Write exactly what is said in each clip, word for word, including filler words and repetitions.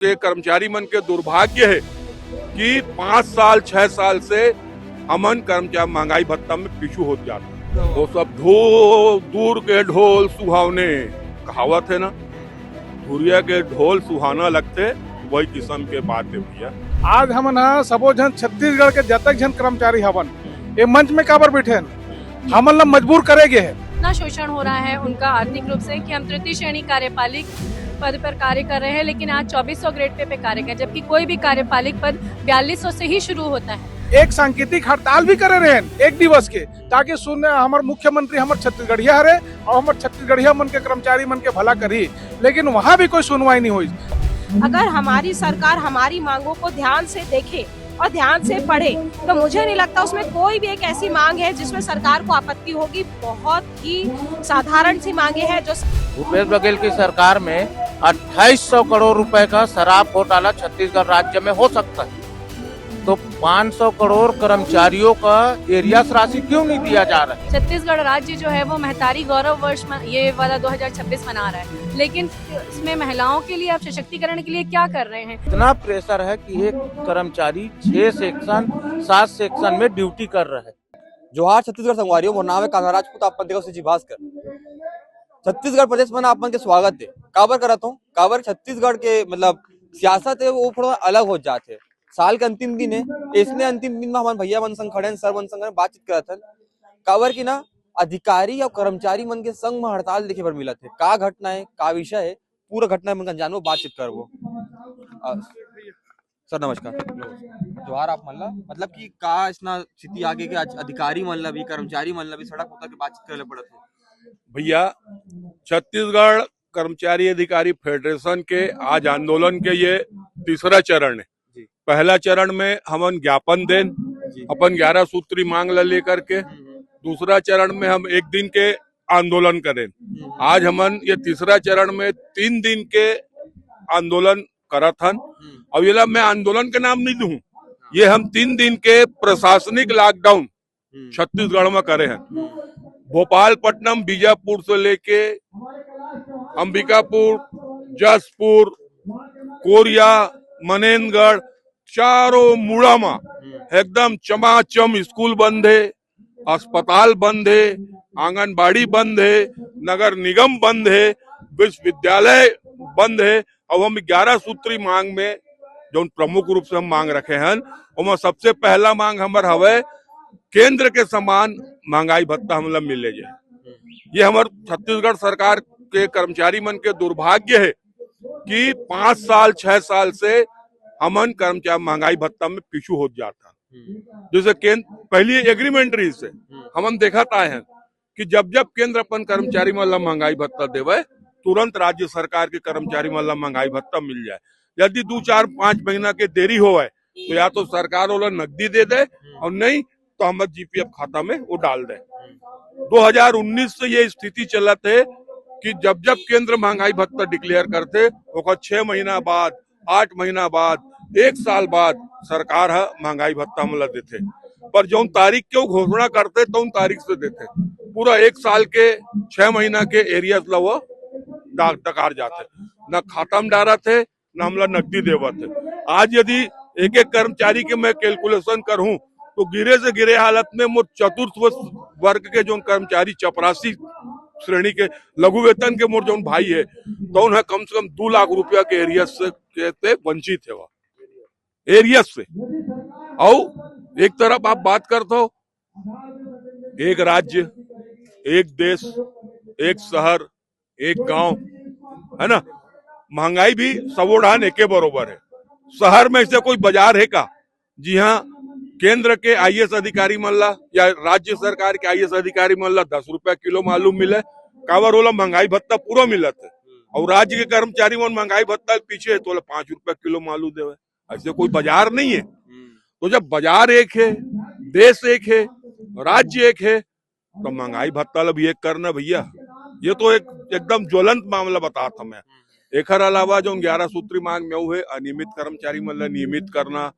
के कर्मचारी मन के दुर्भाग्य हे कि पाँच साल, छह साल से हमन कर्मचारी महंगाई भत्ता में पीछू होत जात हे। वो सब ढो-, दूर के ढोल सुहावने कहावत हे ना, धुरिया के ढोल सुहाना लगथे, वही किसम के बात हे भैया। आज हमन ह सबो झन छत्तीसगढ़ के जतक झन कर्मचारी हवन, ये मंच में काबर बैठे हन? हमन ला मजबूर करे गे हे। इतना शोषण हो रहा है उनका आर्थिक रूप से कि हम तृतीय श्रेणी कार्यपालिक पद पर कार्य कर रहे हैं, लेकिन आज चौबीस सौ ग्रेड पे, पे कार्य कर, जबकि कोई भी कार्यपालिक पद बयालीस सौ से ही शुरू होता है। एक सांकेतिक हड़ताल भी करे रहे हैं एक दिवस के, ताकि सुन हमर मुख्यमंत्री हमर छत्तीसगढ़िया हरे और हमर छत्तीसगढ़िया मन के कर्मचारी मन के भला करी, लेकिन वहाँ भी कोई सुनवाई नहीं हुई। अगर हमारी सरकार हमारी मांगों को ध्यान से देखे और ध्यान से पढ़े, तो मुझे नहीं लगता उसमें कोई भी एक ऐसी मांग है जिसमें सरकार को आपत्ति होगी। बहुत ही साधारण सी मांगे हैं जो भूपेश बघेल की सरकार में अट्ठाईस सौ करोड़ रुपए का शराब घोटाला छत्तीसगढ़ राज्य में हो सकता है, तो पाँच सौ करोड़ कर्मचारियों का एरियर्स राशि क्यों नहीं दिया जा रहा है? छत्तीसगढ़ राज्य जो है वो महतारी गौरव वर्ष म-, ये वाला दो हज़ार छब्बीस मना रहा है, लेकिन इसमें महिलाओं के लिए, आप सशक्तिकरण के लिए क्या कर रहे हैं? इतना प्रेशर है कि एक कर्मचारी छह सेक्शन, सात सेक्शन में ड्यूटी कर रहा है। जोहार छत्तीसगढ़ संगवारी हो, मोर नाम है कान्हा राजपूत, आप मन देखत हो सूची भास्कर। छत्तीसगढ़ प्रदेश में ना आप मन के स्वागत है। काबर करत हूँ, काबर छत्तीसगढ़ के मतलब सियासत है वो थोड़ा अलग हो जात है। साल के अंतिम दिन है, इसने अंतिम दिन में हमन भैया मन संग खड़े हैं, सर मन संग खड़े हैं, बातचीत करत हन। काबर कि ना अधिकारी और कर्मचारी मन के संग में हड़ताल देखे बर मिलत है। का घटना है, का विषय है, पूरा घटना मन का जानबो, बातचीत करबो। अ, सर नमस्कार। जोहार आप मन ला। मतलब कि का इसना स्थिति आगे के आज अधिकारी मन ला भी, कर्मचारी मन ला भी सड़क उतर के बातचीत करे ला पड़त है? भैया, छत्तीसगढ़ कर्मचारी अधिकारी फेडरेशन के आज आंदोलन के ये तीसरा चरण है। जी। पहला चरण में हमन ज्ञापन देन, जी। अपन ग्यारह सूत्री मांग ला लेकर के, हम्म। दूसरा चरण में हम एक दिन के आंदोलन करेन। हम्म। आज हमन ये तीसरा चरण में तीन दिन के आंदोलन करत हन। हम्म। अब ये ला मैं आंदोलन के नाम नहीं दूं, ये हम तीन दिन के प्रशासनिक लॉकडाउन हम्म। छत्तीसगढ़ में करे हैं। हम्म। भोपालपट्टनम, बीजापुर से लेके अंबिकापुर, जशपुर, कोरिया, मनेंद्रगढ़, चारों मुड़ा में हम्म। एकदम चमाचम स्कूल बंद है, अस्पताल बंद है, आंगनबाड़ी बंद है, नगर निगम बंद है, विश्वविद्यालय बंद है। अब हम ग्यारह सूत्री मांग में जौन प्रमुख रूप से हम मांग रखे हैं, ओमा सबसे पहला मांग हमर हवे केंद्र के समान महंगाई भत्ता हमला मिले जाए। ये हमर छत्तीसगढ़ सरकार के कर्मचारी मन के दुर्भाग्य है कि पाँच साल, छह साल से हमन कर्मचारी महंगाई भत्ता में पीछू होत जात हन। हम्म। जैसे केंद्र पहली एग्रीमेंट रही से हम्म। हमन देखत आए हैं कि जब जब केंद्र अपन कर्मचारी मन ला महंगाई भत्ता देवे, तुरंत राज्य सरकार के कर्मचारी मन ला महंगाई भत्ता मिल जाए। यदि दो, चार, पाँच महीना के देरी होवे, तो या तो सरकार ओला नकदी दे दे, हम्म। और नहीं तो हमर जीपीएफ खाता में वो डाल दे। हम्म। दो हज़ार उन्नीस से ये स्थिति चलत है कि जब जब केंद्र महंगाई भत्ता डिक्लेयर करथे, ओकर छह महीना बाद, आठ महीना बाद, एक साल बाद सरकार ह महंगाई भत्ता हमला देथे, पर जौन तारीख के वो घोषणा करथे, तौन तारीख से देथे। पूरा एक साल के, छह महीना के एरियर्स ला वो डा-, डकार जाथे, न खाता में डारत है, न हमला नकदी देवत है। आज यदि एक एक कर्मचारी के मैं कैलकुलेशन करहूं, तो गिरे से गिरे हालत में मोर चतुर्थ वर्ग के जौन कर्मचारी, चपरासी श्रेणी के, लघु वेतन के मोर जौन भाई है, तौन ह कम से कम दो लाख रुपया के एरियर्स के ते वंचित है, वह एरियर्स से। और एक तरफ आप बात करते हो, एक राज्य, एक देश, एक शहर, एक गांव, है ना? महंगाई भी सबो ढान एके बरोबर है। शहर में ऐसे कोई बाजार है का, जिहां केंद्र के आईएएस अधिकारी मन ला या राज्य सरकार के आईएएस अधिकारी मन ला दस रुपया किलो में आलू मिले? काबर ओला महंगाई भत्ता पूरा मिलत है, और राज्य के कर्मचारी मन महंगाई भत्ता के पीछे है, तो ओला पाँच रुपया किलो में आलू देवे। ऐसे कोई बाजार नहीं है। हम्म। तो जब बाजार एक है, देश एक है, राज्य एक है, तो महंगाई भत्ता ला भी एक करना भैया। ये तो एक एकदम ज्वलंत मामला बतात हंव मैं। एकर अलावा जो ग्यारह सूत्री मांग में वो है, अनियमित कर्मचारी मन ला नियमित करना,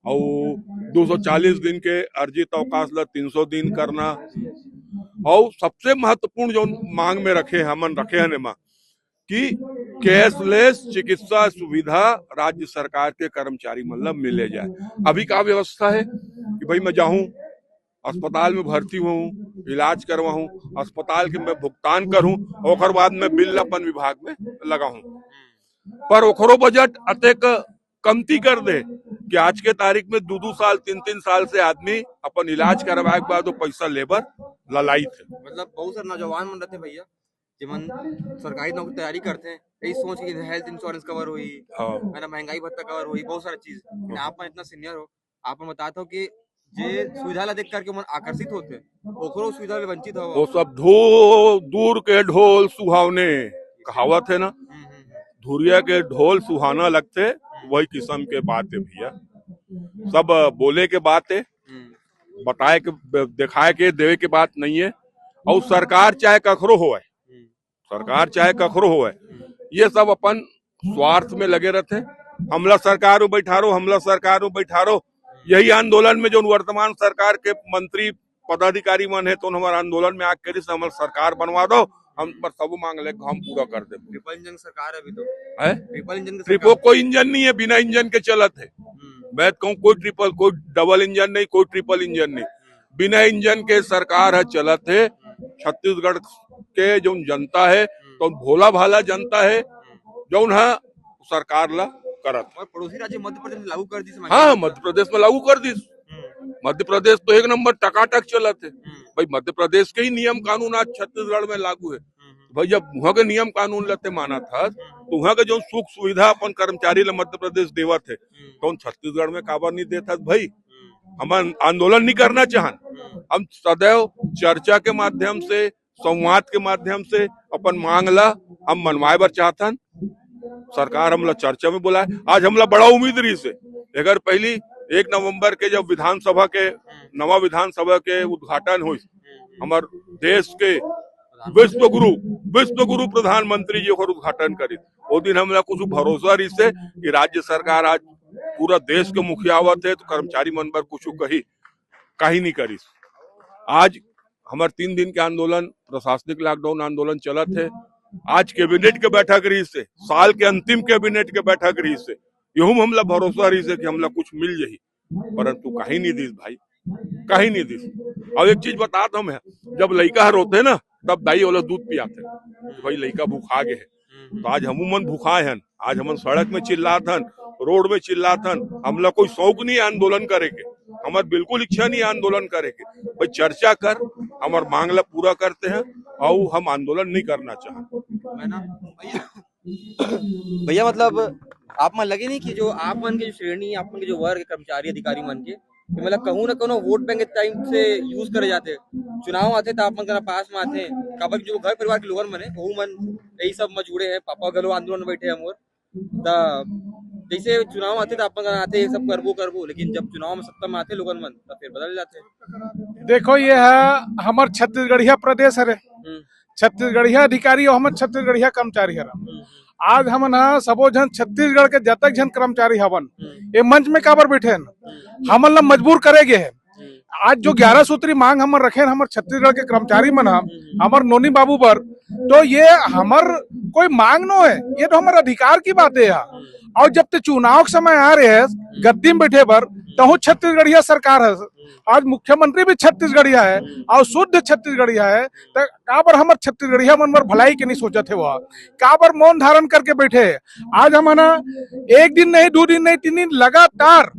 और दो सौ चालीस दिन के अर्जित अवकाश ला तीन सौ दिन करना, और सबसे महत्वपूर्ण जो मांग में रखे, हमन रखे हन एमा, कि कैशलेस चिकित्सा सुविधा राज्य सरकार के कर्मचारी मन ला मिले जाए। अभी का व्यवस्था है कि भाई, मैं जाहूं, अस्पताल में भर्ती होऊं, इलाज करवाऊं, अस्पताल के मैं भुगतान करूं, ओकर बाद मैं बिल अपन विभाग में लगाऊं, पर ओकरो बजट अतेक कमती कर दे कि आज के तारीख में दू दू साल, तीन तीन साल से आदमी अपन इलाज करवाए के बाद वो पैसा लेबर ललाइत हे। मतलब बहुत सारे नौजवान मन रहते भैया, जेमन सरकारी नौकरी तैयारी करते हैं, यही सोच के हेल्थ इंश्योरेंस कवर हुई, हाँ। है ना, महंगाई भत्ता कवर हुई, बहुत सारी चीज। लेकिन आप मन इतना सीनियर हो, आप मन बतात हो कि जे सुविधा ला देख करके मन आकर्षित होते, ओकरो सुविधा ले वंचित हो। वो सब धू-, दूर के ढोल सुहावने कहावत है ना, हम्म, हम्म, हम्म। धुरिया के ढोल सुहाना लगते, वही किस्म के बात है भैया। सब बोले के बात है, हम्म। बताए के, दिखाए के, देवे के बात नहीं है। और सरकार चाहे कखरो होए, हम्म। सरकार चाहे कखरो होए, ये सब अपन स्वार्थ में लगे रहते। हमला सरकार में बैठारो, हमला सरकार में बैठारो। यही आंदोलन में जो वर्तमान सरकार के मंत्री पदाधिकारी मन है, तो हमारे आंदोलन में आके करिस, "हमर सरकार बनवा दो, हम पर सब मांग ले, हम पूरा कर देब।" ट्रिपल इंजन सरकार है अभी तो। है? ट्रिपल इंजन की ट्रिपल सरकार। कोई इंजन नहीं है, बिना इंजन के चलत है। हम्म। मैं कहूँ कोई ट्रिपल, कोई डबल इंजन नहीं, कोई ट्रिपल इंजन नहीं, बिना इंजन के सरकार है चलत है। छत्तीसगढ़ के जो जनता है, तो भोला भाला जनता है, जौन है सरकार ला करत। और पड़ोसी राज्य मध्य प्रदेश में लागू कर दी, समझ हाँ, लो। मध्य प्रदेश में लागू कर दी। हम्म। मध्य प्रदेश तो एक नंबर टकाटक चलत है। हम्म। भाई, मध्य प्रदेश के ही नियम कानून आज छत्तीसगढ़ में लागू है। हम्म। भाई, जब वहाँ के नियम कानून लते मानत हस, तो वहाँ के जो सुख सुविधा अपन कर्मचारी ला मध्य प्रदेश देवत है, हम्म। कौन छत्तीसगढ़ में काबर नहीं देत हस भाई? हम्म। हम आन-, आंदोलन नहीं करना चाहन। हम्म। हम सदैव चर्चा के माध्यम से, संवाद के माध्यम से अपन मांग ला हम मनवाए बर चाहथन। सरकार हमला चर्चा में बुलाए। आज हमला बड़ा उम्मीद रहिस हे, अगर पहली एक नवंबर के जब विधानसभा के, नवा विधानसभा के उद्घाटन होइस, हमर देश के विश्व गुरु, विश्व गुरु प्रधानमंत्री जी ओकर उद्घाटन करिस, वो दिन हमला कुछ भरोसा रहिस हे कि राज्य सरकार आज पूरा देश के मुखिया आवत है, तो कर्मचारी मन बर कुछ कही, कहीं नहीं करिस। आज हमर तीन दिन के आंदोलन, प्रशासनिक लॉकडाउन आंदोलन चलत है। आज कैबिनेट के बैठक रहिस हे, साल के अंतिम कैबिनेट के बैठक रहिस हे, यहू में हमला भरोसा रहिस हे कि हमला कुछ मिल जाही, परंतु कहीं नहीं दिस भाई, कहीं नहीं दिस। अब एक चीज बतात हूँ मैं, जब लइका हर होते ना, तब दाई ओला दूध पियाते, तो भाई, लइका भूखा गे है। तो आज हमू मन भुखाए हन, आज हमन सड़क में चिल्लात हन, रोड में चिल्लात हन। हमला कोई शौक नहीं है आंदोलन करे के, हमर बिल्कुल इच्छा नहीं है आंदोलन करे के। भाई, चर्चा कर, हमर मांग ला पूरा करते हैं, और हम आंदोलन नहीं करना चाहत। मैं ना भैया, भैया, मतलब आप मन लगे नहीं कि जो आप मन के जो श्रेणी, आप मन के जो वर्ग, कर्मचारी, अधिकारी मन के, कि मतलब कहूँ ना कहूँ वोट बैंक के टाइप से यूज करे जाते, चुनाव आते तो आप मन करा पास में आते, काबर कि जो घर परिवार के लोगन मन है, वहू मन यही सब में जुड़े हैं, पापा घलो आंदोलन में बैठे हैं मोर, त जैसे चुनाव आते तो आप मन करा आते, ये सब करबो करबो, लेकिन जब चुनाव में सत्ता में आते लोगन मन, तो फिर बदल जाते। देखो, ये है हमर छत्तीसगढ़िया प्रदेश हरे, हम्म। छत्तीसगढ़िया अधिकारी और हमर छत्तीसगढ़िया कर्मचारी हरे। हम्म। आज हमन ह सबो झन छत्तीसगढ़ के जतक झन कर्मचारी हवन, हम्म। ये मंच में काबर बैठे हन? हम्म। हमन ला मजबूर करे गे हे। हम्म। आज जो ग्यारह सूत्री मांग हमन रखे हन हमर छत्तीसगढ़ के कर्मचारी मन ह, हम्म। हमर नोनी बाबू बर, तो ये हमर कोई मांग नो है, ये तो हमर अधिकार की बात है यार। हम्म। और जब ते चुनाव के समय आ रहे है, गद्दी में बैठे बर, तहु छत्तीसगढ़िया सरकार है। हम्म। आज मुख्यमंत्री भी छत्तीसगढ़िया है, हम्म। और शुद्ध छत्तीसगढ़िया है, तो काबर हमर छत्तीसगढ़िया मन बर भलाई के नहीं सोचत हे वो? काबर मौन धारण करके बैठे हे? आज हमन ह एक दिन नहीं, दू दिन नहीं, तीन दिन लगातार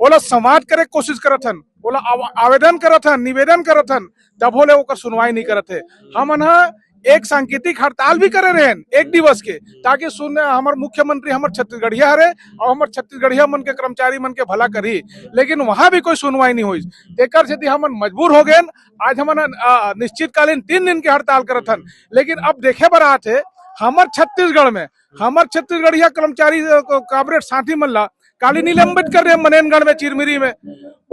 ओला संवाद करे के कोशिश करत हन, ओला आव-, आवेदन करत हन, निवेदन करत हन, तभो ले ओकर सुनवाई नहीं करत हे। हमन ह एक सांकेतिक हड़ताल भी करे रहेन एक दिवस के, ताकि सुन, हमर मुख्यमंत्री हमर छत्तीसगढ़िया हरे और हमर छत्तीसगढ़िया मन के कर्मचारी मन के भला करही, लेकिन वहां भी कोई सुनवाई नहीं होइस। तेकर सेती हमन मजबूर हो गए। आज हमन, अ, निश्चितकालीन तीन दिन के हड़ताल करत हन, लेकिन अब देखे बर आत हे हमर छत्तीसगढ़ में, हमर छत्तीसगढ़िया कर्मचारी, अ, को-, कॉमरेड साथी मन ला काली निलंबित कर रहे हैं मनेनगढ़ में, चिरमिरी में,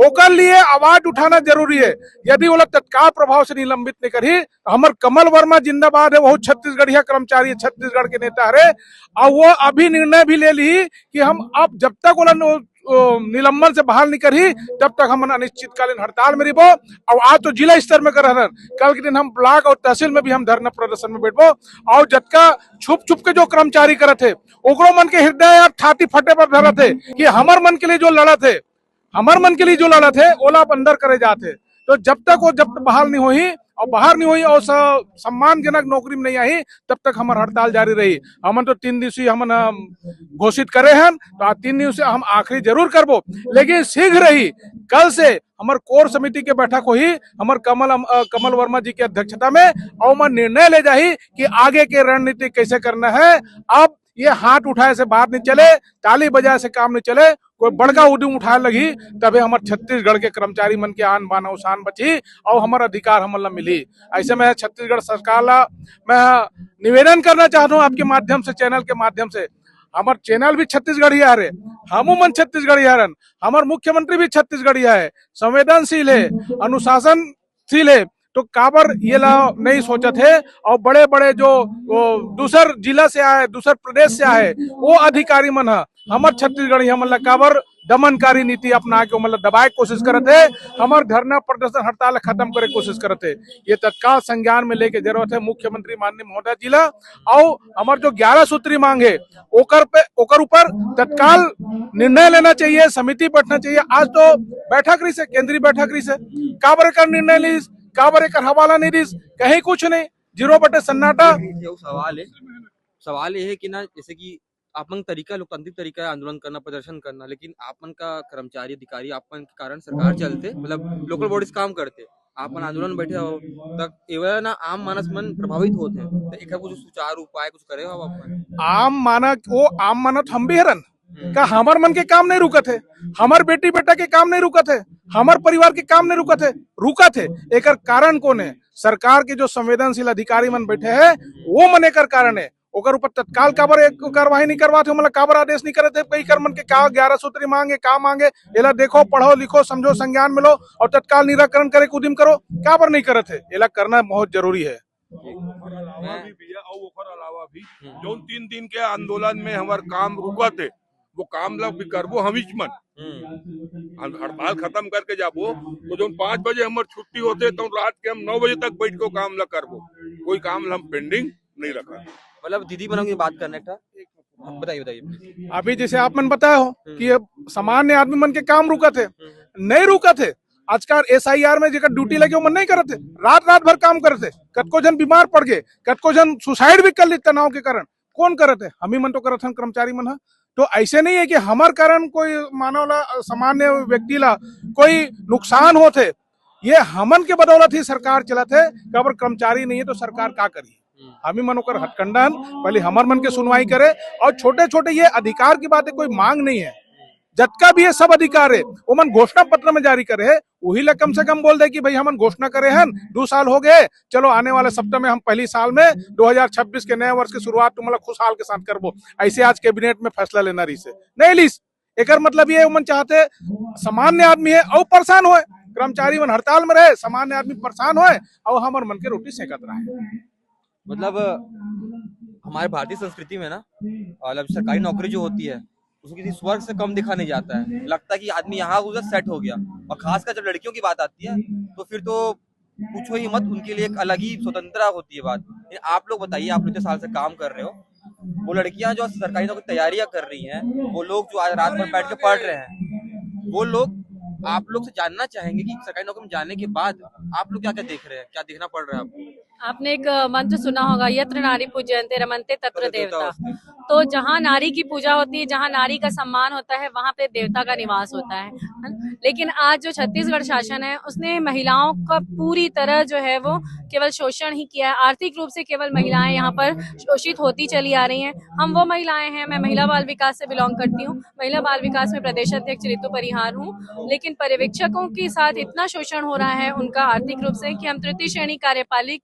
ओकर लिए आवाज उठाना जरूरी है। यदि ओला तत्काल प्रभाव से निलंबित नहीं करही, तो हमर कमल वर्मा जिंदाबाद है, वो छत्तीसगढ़िया कर्मचारी है, छत्तीसगढ़ के नेता हरे, और वो अभी निर्णय भी ले ली कि हम अब जब तक ओला नो-, अ, निलंबन से बाहर नहीं करही, तब तक हमन अनिश्चितकालीन हड़ताल में रहिबो। और आज तो जिला स्तर में कर रहन, कल के दिन हम ब्लॉक और तहसील में भी हम धरना प्रदर्शन में बैठबो। और जतका छुप छुप के जो कर्मचारी करत हे, ओकरो मन के हृदय अब छाती फटे पर धरत हे कि हमर मन के लिए जो लड़त हे, हमर मन के लिए जो लड़त हे, ओला अब अंदर करे जात हे। तो जब तक वो जब तक बहाल नहीं होही और बाहर नहीं होही और स-, सम्मानजनक नौकरी में नहीं आही, तब तक हमर हड़ताल जारी रही। हमन तो तीन दिवसीय हमन, अम, घोषित करे हन, तो आज तीन दिवसीय हम आखिरी जरूर करबो, लेकिन शीघ्र ही कल से हमर कोर समिति के बैठक होही, हमर कमल, अम, अ, कमल वर्मा जी के अध्यक्षता में, और ओमा निर्णय ले जाही कि आगे के रणनीति कैसे करना है। अब ये हाथ उठाए से बात नहीं चले, ताली बजाए से काम नहीं चले, कोई बड़का उद्यम उठाए लगही, तबे हमर छत्तीसगढ़ के कर्मचारी मन के आन बान अउ शान बचही और हमर अधिकार हमन ला मिलही। ऐसे में छत्तीसगढ़ सरकार ला मैं निवेदन करना चाहता हूँ आपके माध्यम से, चैनल के माध्यम से, हमर चैनल भी छत्तीसगढ़िया हरे, हमू मन छत्तीसगढ़िया हरन, हमर मुख्यमंत्री भी छत्तीसगढ़िया है, संवेदनशील है, अनुशासनशील है, तो काबर ये ला नहीं सोचत है? और बड़े बड़े जो, वो, दूसर जिला से आए, दूसर प्रदेश से आए, वो अधिकारी मन ह हमर छत्तीसगढ़िया मन ला काबर दमनकारी नीति अपना के ओमन ला दबाए के कोशिश करत है, हमर धरना प्रदर्शन हड़ताल ला खत्म करे के कोशिश करत है। ये तत्काल संज्ञान में लेके जरूरत है मुख्यमंत्री माननीय महोदय जी ला। और हमर जो ग्यारह सूत्री मांग है, ओकर पे, ओकर ऊपर तत्काल निर्णय लेना चाहिए, समिति बैठना चाहिए। आज तो बैठक रहिस हे, केंद्रीय बैठक रहिस हे, काबर एकर निर्णय लिस, काबर एकर हवाला नहीं दिस, कहीं कुछ नहीं, जीरो बटे सन्नाटा। ये वो सवाल है, सवाल ये है कि ना, जैसे कि आप मन तरीका, लोकतांत्रिक तरीका है आंदोलन करना, प्रदर्शन करना, लेकिन आप मन का कर्मचारी, अधिकारी, आप मन के कारण सरकार चलते, मतलब लोकल बॉडीज काम करते, आप मन आंदोलन बैठे हो, तब एवं ना आम मानस मन प्रभावित होते, तो एक कुछ सुचारू उपाय कुछ करे हो आप मन? आम मानक, वो आम मानक हम भी हरन। हम्म। का हमर मन के काम नहीं रुकत है, हमर बेटी बेटा के काम नहीं रुकत है, हमर परिवार के काम नहीं रुकत है, रुकत है। एकर कारण कौन है? सरकार के जो संवेदनशील अधिकारी मन बैठे हैं, वो मन एकर कारण है। ओकर ऊपर तत्काल काबर एक कार्रवाई नहीं करवात है, मतलब काबर आदेश नहीं करत है, कई कर मन के का ग्यारह सूत्री मांगे, का मांगे, एला देखो, पढ़ो, लिखो, समझो, संज्ञान में लो और तत्काल निराकरण करे के उद्यम करो, काबर नहीं करत है? एला करना बहुत जरूरी है। ओकर अलावा भी भैया, और ओकर अलावा भी हम्म। जौन तीन दिन के आंदोलन में हमार काम रुकत है, वो काम ला भी करबो हम ही मन। हम्म। हम हड़ताल खत्म करके जाबो, तो जौन पाँच बजे हमार छुट्टी होते, तो रात के हम नौ बजे तक बैठ के काम ला करबो, कोई काम ला हम पेंडिंग नहीं रखा। मतलब दीदी मन की बात करने का, बताइए, बताइए। अभी जैसे आप मन बताए हो हम्म। कि ये सामान्य आदमी मन के काम रुकत है, हम्म। नहीं रुकत है। आजकल एसआईआर में जेकर ड्यूटी लगे, वो मन नहीं करत है, रात रात भर काम करत है। कतको जन बीमार पड़ गए, कतको जन सुसाइड भी कर ली तनाव के कारण। कौन करत है? हम ही मन तो करत हन, कर्मचारी मन ह। तो ऐसे नहीं है कि हमर कारण कोई मानव ला, सामान्य व्यक्ति ला कोई नुकसान होत है। ये हमन के बदौलत ही सरकार चलत है, काबर कर्मचारी नहीं है तो सरकार का करी? हम्म। हम ही मन ओकर हथकंडा हन, पहले हमर मन के सुनवाई करे। और छोटे छोटे ये अधिकार की बात है, कोई मांग नहीं है। जतका भी ये सब अधिकार है, वो मन घोषणा पत्र में जारी करे है, वही ला कम से कम बोल दे कि भाई हमन घोषणा करे हन, दो साल हो गए, चलो आने वाले सप्ताह में हम पहली साल में दो हज़ार छब्बीस के नए वर्ष की शुरुआत तुमला खुशहाल के साथ करबो। ऐसे आज कैबिनेट में फैसला लेना रहिस हे, नहीं लिस। एकर मतलब ये उमन चाहते सामान्य आदमी है और परेशान होए, कर्मचारी मन हड़ताल में रहे, सामान्य आदमी परेशान होए और हमर मन के रोटी सेकत रहे। मतलब हमारे भारतीय संस्कृति में ना, मतलब सरकारी नौकरी जो होती है, उसको किसी स्वर्ग से कम देखा नहीं जाता है। लगता है कि आदमी यहाँ उधर सेट हो गया। और खासकर जब लड़कियों की बात आती है, तो फिर तो पूछो ही मत, उनके लिए एक अलग ही स्वतंत्रता होती है बात। लेकिन आप लोग बताइए, आप लोग इतने साल से काम कर रहे हो, वो लड़कियां जो सरकारी नौकरी की तैयारियां कर रही हैं, वो लोग जो आज रात भर बैठ के पढ़ रहे हैं, वो लोग आप लोग से जानना चाहेंगे कि सरकारी नौकरी में जाने के बाद आप लोग क्या क्या देख रहे हैं, क्या देखना पड़ रहा है आपको? आपने एक, अ, मंत्र सुना होगा, "यत्र नारी पूज्यन्ते रमन्ते तत्र तत्र देवता देवता।" होते हैं। तो जहाँ नारी की पूजा होती है, जहाँ नारी का सम्मान होता है, वहाँ पे देवता का निवास होता है, है ना? लेकिन आज जो छत्तीसगढ़ शासन है, उसने महिलाओं का पूरी तरह जो है वो केवल शोषण ही किया है। आर्थिक रूप से केवल महिलाएं यहाँ पर शोषित होती चली आ रही हैं। हम वो महिलाएं हैं, मैं महिला बाल विकास से बिलोंग करती हूँ, महिला बाल विकास में प्रदेश अध्यक्ष ऋतु परिहार हूँ, लेकिन पर्यवेक्षकों के साथ इतना शोषण हो रहा है उनका आर्थिक रूप से कि हम तृतीय श्रेणी कार्यपालिक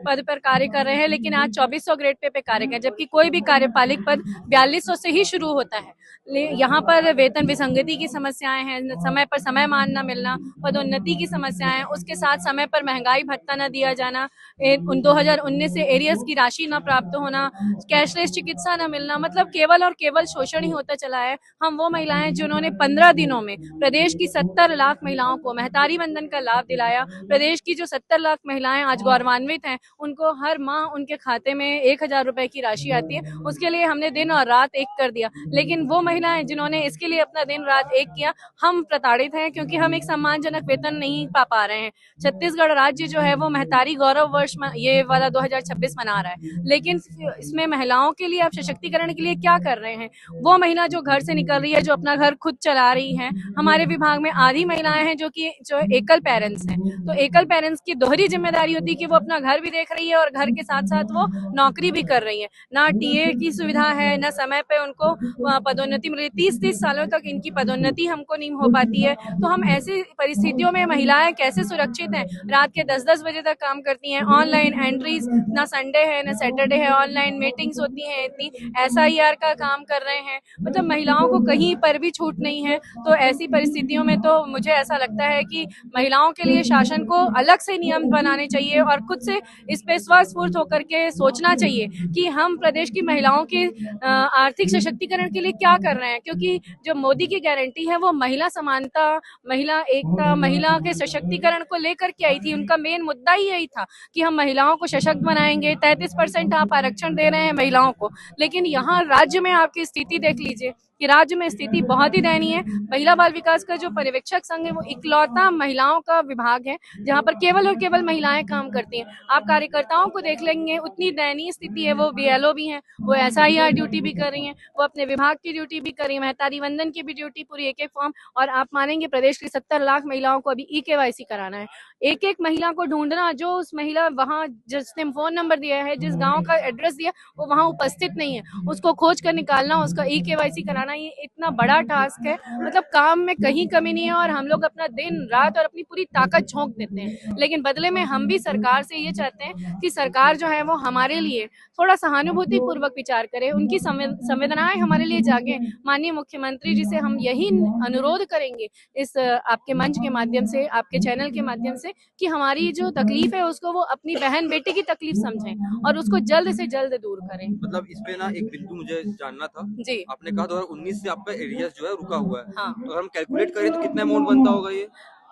पद पर कार्य कर रहे हैं, लेकिन आज चौबीस सौ ग्रेड पे, पे कार्य कर, जबकि कोई भी कार्यपालिक बयालीस सौ से ही शुरू होता है। ले, यहाँ पर वेतन विसंगति की समस्याएं हैं, न-, समय पर समय मान न मिलना, पदोन्नति की समस्याएं, उसके साथ समय पर महंगाई भत्ता न दिया जाना, ए, उन दो हज़ार उन्नीस से एरियर्स की राशि न प्राप्त होना, कैशलेस चिकित्सा न मिलना, मतलब केवल और केवल शोषण ही होता चला है। हम वो महिलाएं जिन्होंने पन्द्रह दिनों में प्रदेश की सत्तर लाख महिलाओं को महतारी वंदन का लाभ दिलाया, प्रदेश की जो सत्तर लाख महिलाएं आज गौरवान्वित हैं, उनको हर माह उनके खाते में एक हज़ार रुपए की राशि आती है, उसके लिए हमने दिन और रात एक कर दिया। लेकिन वो महिलाएं जिन्होंने इसके लिए अपना दिन रात एक किया, हम प्रताड़ित हैं, क्योंकि हम एक सम्मानजनक वेतन नहीं पा पा रहे हैं। छत्तीसगढ़ राज्य जो है वो महतारी गौरव वर्ष म-, ये वाला दो हज़ार छब्बीस मना रहा है, लेकिन इसमें महिलाओं के लिए, आप सशक्तिकरण के लिए क्या कर रहे हैं? वो महिला जो घर से निकल रही है, जो अपना घर खुद चला रही है, हमारे विभाग में आधी महिलाएं हैं जो कि, जो एकल पेरेंट्स हैं, तो एकल पेरेंट्स की दोहरी जिम्मेदारी होती है कि वो अपना घर भी देख रही है और घर के साथ साथ वो नौकरी भी कर रही है। ना टीए की सुविधा है, ना समय पे उनको, अ, पदोन्नति मिल रही। तीस तीस सालों तक इनकी पदोन्नति हमको नहीं हो पाती है। तो हम ऐसी परिस्थितियों में महिलाएं कैसे सुरक्षित हैं? रात के दस दस बजे तक काम करती हैं, ऑनलाइन एंट्रीज, ना संडे है ना सैटरडे है, ऑनलाइन मीटिंग्स होती हैं, इतनी एसआईआर का काम कर रहे हैं, मतलब महिलाओं को कहीं पर भी छूट नहीं है। तो ऐसी परिस्थितियों में तो मुझे ऐसा लगता है कि महिलाओं के लिए शासन को अलग से नियम बनाने चाहिए और खुद से इस पे स्वस्फूर्त होकर के सोचना चाहिए कि हम प्रदेश की महिलाओं के, अ, आर्थिक सशक्तिकरण के लिए क्या कर रहे हैं, क्योंकि जो मोदी की गारंटी है वो महिला समानता, महिला एकता, महिला के सशक्तिकरण को लेकर के आई थी। उनका मेन मुद्दा ही यही था कि हम महिलाओं को सशक्त बनाएंगे। तैंतीस परसेंट आप आरक्षण दे रहे हैं महिलाओं को, लेकिन यहाँ राज्य में आपकी स्थिति देख लीजिए कि राज्य में स्थिति बहुत ही दयनीय है। महिला बाल विकास का जो पर्यवेक्षक संघ है वो इकलौता महिलाओं का विभाग है जहाँ पर केवल और केवल महिलाएं काम करती हैं। आप कार्यकर्ताओं को देख लेंगे, उतनी दयनीय स्थिति है। वो बीएलओ भी हैं, वो एसआईआर ड्यूटी भी कर रही हैं, वो अपने विभाग की ड्यूटी भी कर रही हैं, महतारी वंदन की भी ड्यूटी, पूरी एक एक फॉर्म। और आप मानेंगे, प्रदेश की सत्तर लाख महिलाओं को अभी ईकेवाईसी कराना है। एक एक महिला को ढूंढना, जो उस महिला वहाँ जिसने फोन नंबर दिया है, जिस गांव का एड्रेस दिया, वो वहाँ उपस्थित नहीं है, उसको खोज कर निकालना, उसका ईकेवाईसी कराना, ये इतना बड़ा टास्क है। मतलब काम में कहीं कमी नहीं है और हम लोग अपना दिन रात और अपनी पूरी ताकत झोंक देते हैं, लेकिन बदले में हम भी सरकार से ये चाहते हैं कि सरकार जो है वो हमारे लिए थोड़ा सहानुभूतिपूर्वक विचार करे, उनकी संवे-, संवेदनाएं हमारे लिए जागे। माननीय मुख्यमंत्री जी से हम यही अनुरोध करेंगे इस, अ, आपके मंच के माध्यम से, आपके चैनल के माध्यम से, कि हमारी जो तकलीफ है उसको वो अपनी बहन बेटी की तकलीफ समझें और उसको जल्द से जल्द दूर करें। मतलब इस पे ना एक बिंदु मुझे जानना था। जी। आपने कहा दो हज़ार उन्नीस से आपका एरियर्स जो है रुका हुआ है। हाँ। तो अगर हम कैलकुलेट करें तो कितना अमाउंट बनता होगा ये?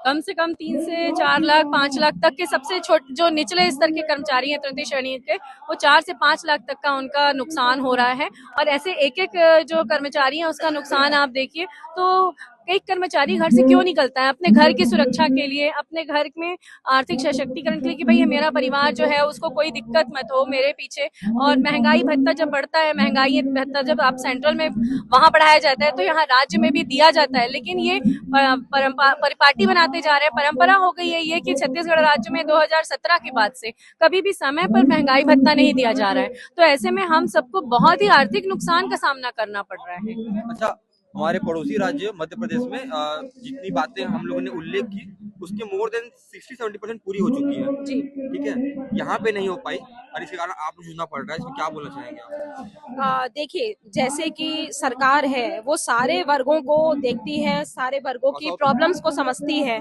कम से कम तीन से चार लाख, पाँच लाख तक के सबसे छोटे, जो निचले स्तर के कर्मचारी हैं, तृतीय श्रेणी के, वो चार से पाँच लाख तक का उनका नुकसान हो रहा है। और ऐसे एक एक जो कर्मचारी हैं, उसका नुकसान आप देखिए, तो एक कर्मचारी घर से क्यों निकलता है? अपने घर की सुरक्षा के लिए, अपने घर में आर्थिक सशक्तिकरण के लिए कि भाई, ये मेरा परिवार जो है उसको कोई दिक्कत मत हो मेरे पीछे। और महंगाई भत्ता जब बढ़ता है, महंगाई भत्ता जब आप सेंट्रल में वहाँ बढ़ाया जाता है तो यहाँ राज्य में भी दिया जाता है, लेकिन ये पर-, परंपा-, परिपाटी बनाते जा रहे हैं। परंपरा हो गई है ये कि छत्तीसगढ़ राज्य में दो हज़ार सत्रह के बाद से कभी भी समय पर महंगाई भत्ता नहीं दिया जा रहा है। तो ऐसे में हम सबको बहुत ही आर्थिक नुकसान का सामना करना पड़ रहा है। अच्छा, हमारे पड़ोसी राज्य मध्य प्रदेश में, अ, जितनी बातें हम लोगों ने उल्लेख की, उसके more than sixty seventy percent पूरी हो चुकी है। जी। ठीक है, यहाँ पे नहीं हो पाई और इसके कारण आप लोग जूझना पड़ रहा है, इसमें क्या बोलना चाहेंगे आप? अ, देखिए, जैसे कि सरकार है, वो सारे वर्गों को देखती है, सारे वर्गों की प्रॉब्लम्स को समझती है,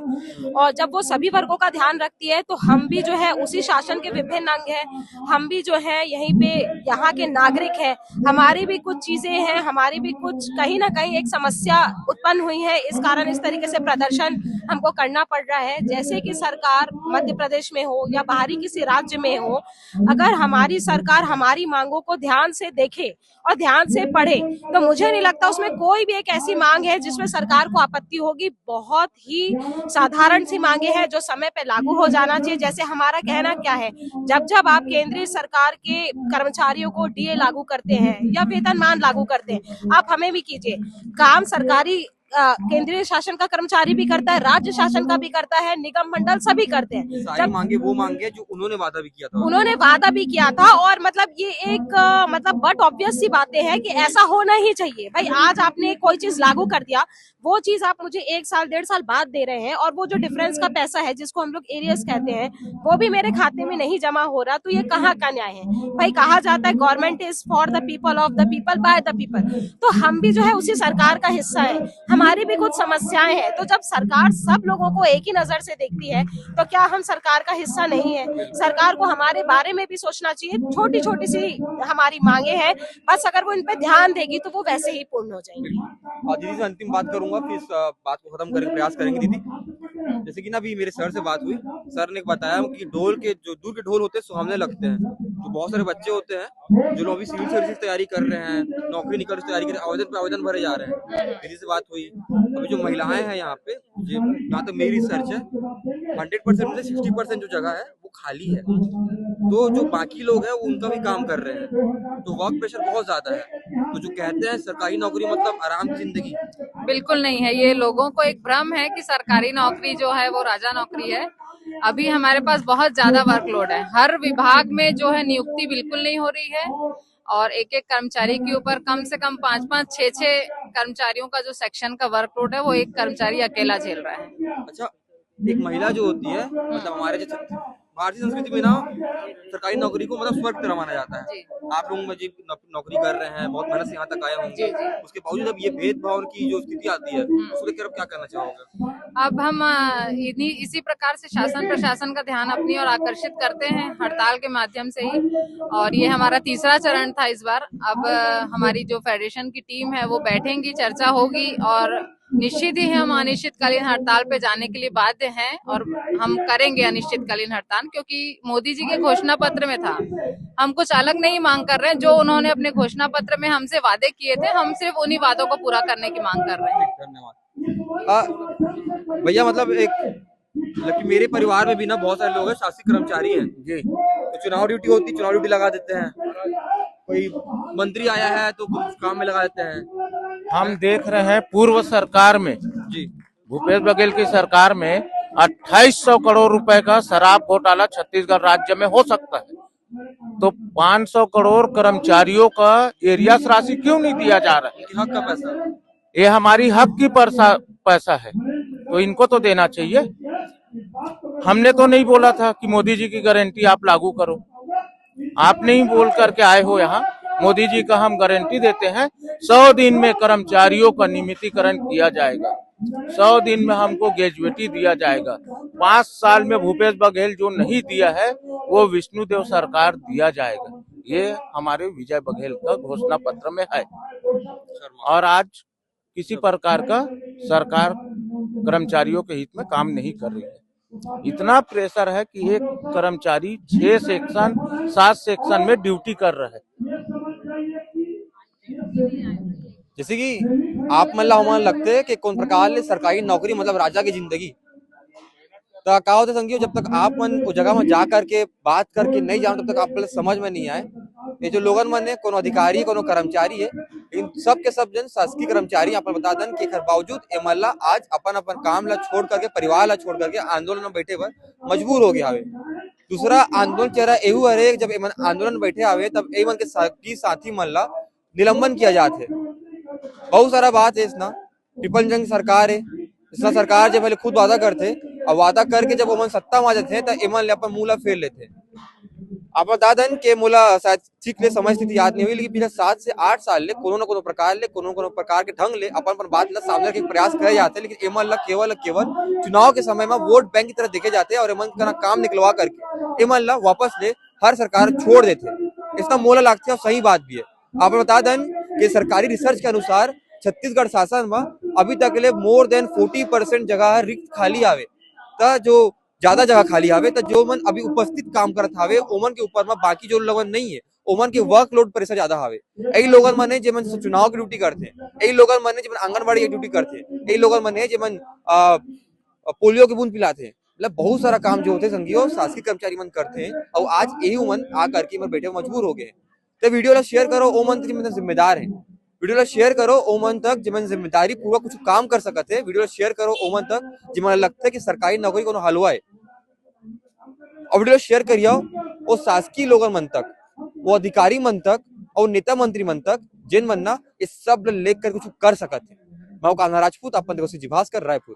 और जब वो सभी वर्गों का ध्यान रखती है, तो हम भी जो है उसी शासन के विभिन्न अंग हैं, हम भी जो है यहीं पे यहाँ के नागरिक हैं, हमारी भी कुछ चीज़ें हैं, हमारी भी कुछ कहीं ना कहीं एक समस्या उत्पन्न हुई है, इस कारण इस तरीके से प्रदर्शन हमको करना पड़ रहा है। जैसे कि सरकार मध्य प्रदेश में हो या बाहरी किसी राज्य में हो, अगर हमारी सरकार हमारी मांगों को ध्यान से देखे और ध्यान से पढ़े, तो मुझे नहीं लगता उसमें कोई भी एक ऐसी मांग है जिसमें सरकार को आपत्ति होगी। बहुत ही साधारण सी मांगे हैं जो समय पे लागू हो जाना चाहिए। जैसे हमारा कहना क्या है, जब जब आप केंद्रीय सरकार के कर्मचारियों को डीए लागू करते हैं या वेतनमान लागू करते हैं, आप हमें भी कीजिए। काम सरकारी अ, केंद्रीय शासन का कर्मचारी भी करता है, राज्य शासन का भी करता है, निगम मंडल सभी करते हैं। सारी मांगे वो मांगे जो उन्होंने वादा भी किया था। उन्होंने वादा भी किया था और मतलब ये एक अ, मतलब बट ऑब्वियस सी बातें हैं कि ऐसा होना ही चाहिए भाई। आज आपने कोई चीज लागू कर दिया, वो चीज आप मुझे एक साल डेढ़ साल बाद दे रहे हैं और वो जो डिफरेंस का पैसा है जिसको हम लोग एरियस कहते हैं, वो भी मेरे खाते में नहीं जमा हो रहा, तो ये कहाँ का न्याय है भाई? कहा जाता है government is for the people, of the people, by the people। तो हम भी जो है उसी सरकार का हिस्सा है, हमारी भी कुछ समस्याएं हैं। तो जब सरकार सब लोगों को एक ही नजर से देखती है तो क्या हम सरकार का हिस्सा नहीं है? सरकार को हमारे बारे में भी सोचना चाहिए। छोटी छोटी सी हमारी मांगे हैं, बस अगर वो इन पे ध्यान देगी तो वो वैसे ही पूर्ण हो जाएंगी। और दीदी से अंतिम बात करूंगा, फिर इस अ, बात को खत्म करने का प्रयास करेंगे दीदी। जैसे कि ना अभी मेरे सर से बात हुई, सर ने बताया कि ढोल के जो दूर के ढोल होते हैं सुहावने लगते हैं। तो बहुत सारे बच्चे होते हैं जो लोग अभी सिविल सर्विसेज तैयारी कर रहे हैं, नौकरी निकालने की तैयारी कर रहे हैं, आवेदन पे आवेदन भरे जा रहे हैं। दीदी से बात हुई, अभी जो महिलाएं हैं यहाँ पे, ये जहाँ तक मेरी रिसर्च है, हंड्रेड परसेंट में से सिक्सटी परसेंट जो जगह है वो खाली है। तो जो बाकी लोग हैं वो उनका भी काम कर रहे हैं, तो वर्क प्रेशर बहुत ज्यादा है। तो जो कहते हैं सरकारी नौकरी मतलब आराम की जिंदगी, बिल्कुल नहीं है। ये लोगों को एक भ्रम है कि सरकारी नौकरी जो है वो राजा नौकरी है। अभी हमारे पास बहुत ज्यादा वर्कलोड है, हर विभाग में जो है नियुक्ति बिल्कुल नहीं हो रही है और एक एक कर्मचारी के ऊपर कम से कम पांच पांच छह छह कर्मचारियों का जो सेक्शन का वर्कलोड है वो एक कर्मचारी अकेला झेल रहा है। अच्छा, एक महिला जो होती है, मतलब हमारे जो छत- भारतीय संस्कृति में ना सरकारी नौकरी को मतलब स्वर्ग की तरह माना जाता है। जी। आप लोग में जी नौक- नौकरी कर रहे हैं, बहुत मेहनत से यहाँ तक आए होंगे, जी, जी। उसके बावजूद अब ये भेदभाव की जो स्थिति आती है, हम्म। उसको लेकर आप क्या कहना चाहोगे? अब हम अ, इन्हीं इसी प्रकार से शासन प्रशासन का ध्यान अपनी ओर आकर्षित करते हैं हड़ताल के माध्यम से ही। और ये हमारा तीसरा चरण था इस बार। अब अ, हमारी जो फेडरेशन की टीम है वो बैठेंगी, चर्चा होगी और निश्चित ही हम अनिश्चितकालीन हड़ताल पे जाने के लिए बाध्य हैं और हम करेंगे अनिश्चितकालीन हड़ताल, क्योंकि मोदी जी के घोषणा पत्र में था। हम कुछ अलग नहीं मांग कर रहे हैं, जो उन्होंने अपने घोषणा पत्र में हमसे वादे किए थे, हम सिर्फ उन्हीं वादों को पूरा करने की मांग कर रहे हैं। धन्यवाद। आ, भैया, मतलब एक, जबकि मेरे परिवार में भी ना बहुत सारे लोग हैं शासकीय कर्मचारी हैं। जी। तो चुनाव ड्यूटी होती, चुनाव ड्यूटी लगा देते हैं, कोई मंत्री आया है तो कुछ काम में लगा देते हैं। हम देख रहे हैं पूर्व सरकार में, जी। भूपेश बघेल की सरकार में अट्ठाईस सौ करोड़ रुपए का शराब घोटाला छत्तीसगढ़ राज्य में हो सकता है, तो पाँच सौ करोड़ कर्मचारियों का एरियस राशि क्यों नहीं दिया जा रहा है? उनके हक का पैसा। ये हमारी हक की परसा-, पैसा है, तो इनको तो देना चाहिए। हमने तो नहीं बोला था कि मोदी जी की गारंटी आप लागू करो, आपने ही बोल करके आए हो यहाँ। मोदी जी का हम गारंटी देते हैं, सौ दिन में कर्मचारियों का नियमितीकरण किया जाएगा, सौ दिन में हमको ग्रेजुएटी दिया जाएगा, पाँच साल में भूपेश बघेल जो नहीं दिया है वो विष्णुदेव सरकार दिया जाएगा। ये हमारे विजय बघेल का घोषणा पत्र में है। और आज किसी प्रकार का सरकार कर्मचारियों के हित में काम नहीं कर रही है। इतना प्रेशर है कि एक कर्मचारी छह सेक्शन, सात सेक्शन में ड्यूटी कर रहा है। जैसे कि आप मन ला हमन लगथे कि कौन प्रकार ले सरकारी नौकरी मतलब राजा की जिंदगी। त का होथे संगी हो, जब तक आप मन वो जगह में जा करके बात करके नहीं जानो, तब तक आप मन ला समझ में नहीं आए। ये जो लोगन मन है, कोनो अधिकारी, कोनो कर्मचारी है, इन सब के सब जन शासकीय कर्मचारी। आप मन बता दन कि एकर बावजूद एमन ला आज अपन अपन काम ला छोड़ करके, परिवार ला छोड़ करके आंदोलन में बैठे बर मजबूर हो गया हवे। दूसरा आंदोलन चेहरा एहू हरे, जब एमन आंदोलन बैठे हवे तब एमन के सा-, की साथी मन ला निलंबन किया जात है। बहुत सारा बात है इसना, ट्रिपल इंजन की सरकार है, इसना सरकार जब पहले खुद वादा करथे और वादा करके जब ओमन सत्ता में आ जाथे त एमन ले अपन मुंह ला फेर लेथे। आप बता दन के मोला शायद ठीक ले समय स्थिति याद नहीं हुई, लेकिन पिछले सात से आठ साल ले कोनो न कोनो प्रकार ले, कोनो न कोनो प्रकार के ढंग ले अपन अपन बात ला सामने रखे के प्रयास करे जाथे, लेकिन एमन ला केवल केवल चुनाव के समय में वोट बैंक की तरह देखे जाथे और एमन का काम निकलवा करके एमन ला वापस ले हर सरकार छोड़ देथे। इसना मोला लागथे और सही बात भी है। आप बता दन कि सरकारी रिसर्च के अनुसार छत्तीसगढ़ शासन में अभी तक ले more than forty percent जगह रिक्त खाली आवे, त जो ज्यादा जगह खाली आवे, त जो मन अभी उपस्थित काम करत हावे ओमन के ऊपर में बाकी जो लोगन नहीं है ओमन के वर्कलोड प्रेशर ज्यादा हावे। यही लोगन मन है जेमन चुनाव की ड्यूटी करथे, यही लोगन मन है जेमन आंगनबाड़ी की ड्यूटी करथे, यही लोगन मन है जेमन आ, पोलियो की बूंद पिलाथे। मतलब बहुत सारा काम जो होथे संगी हो शासकीय कर्मचारी मन करथे, और आज यही मन आ करके मन बैठे मजबूर हो गए। तो वीडियो ला शेयर करो, ओ मन जिम्मेदार है। वीडियो ला शेयर करो ओमन तक, जेमन जिम्मेदारी पूर्वक कुछ काम कर सकत हे। वीडियो ला शेयर करो ओमन तक, जेमन ला लगथे कि सरकारी नौकरी कोनो हलवा हे। और वीडियो ला शेयर करियो वो शासकीय लोगन मन तक, वो अधिकारी मन तक और नेता मंत्री मन तक, जेन मन ना इस सब ला लेकर कुछ कर सकत हे। मैं हूं कान्हा राजपूत, अपन देखो सी जी भास्कर, रायपुर।